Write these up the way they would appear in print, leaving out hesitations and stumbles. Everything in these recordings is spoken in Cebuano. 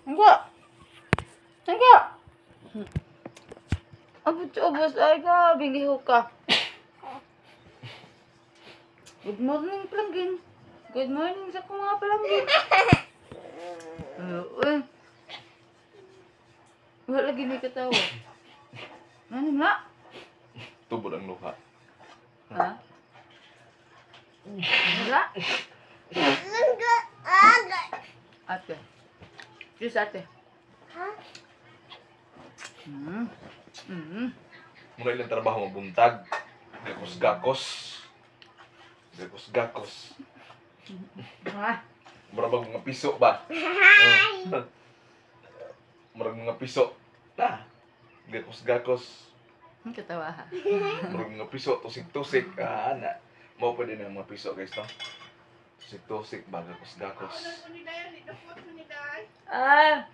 Langga. Langga. Abot sa ubos ay grabe lihok ka. Good morning, palangging. Good morning sa akong mga palangging. Uy. Wala lagi ni katawa. Ano na? Tubod ang luha. Ha? Wala? Ate. Cheers, ate. Mura ilang trabaho mabuntag. Gakos gakos. Gakos gakos. Ah. Mura bang mga piso ba? Oh. Murag mga piso. Na. Gakos gakos. Ang katawa ha. Murag mga piso, tusik-tusik. Ah, ana. Mao pa din ang mga piso, guys, no? Tusik-tusik ba, gakos gakos. Ah!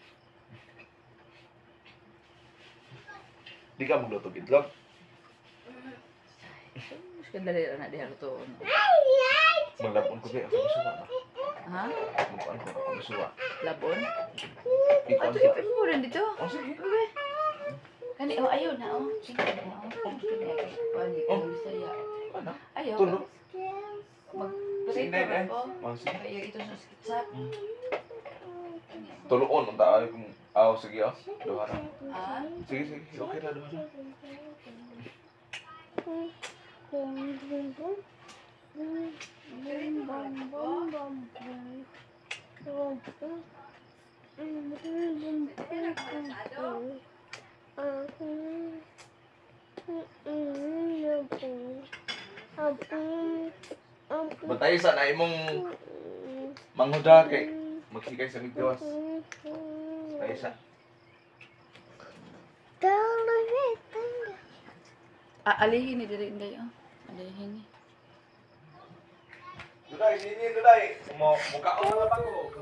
Di ka magluto og itlog. Mas kadali ra na diha lutoon. Maglabon ko kay ako misuwa ba. Ha? Magkuan ko ako misuwa. Labon? Ikuan Ato ko. ipin mo rin dito. Oh, sige. Okay. Kani oh ayo na oh. Sige na oh. Kani kani Oh. Bisaya. Ano? Ayo. Tulo. Mag Sige, prito day, day. ko. Oh, sige. Ayo ito sa ketchup. Tuluon unta ay kung aw sige oh. Duha ra. Ah, Sige sige, okay ra duha ra. Bantay sa na imong manghuda kay maghigay sa miggawas. Bantay sa. Ah, alihin ni diri inday oh. Alihin ni. Duday, sini duday. Mo mukaon na ba ko?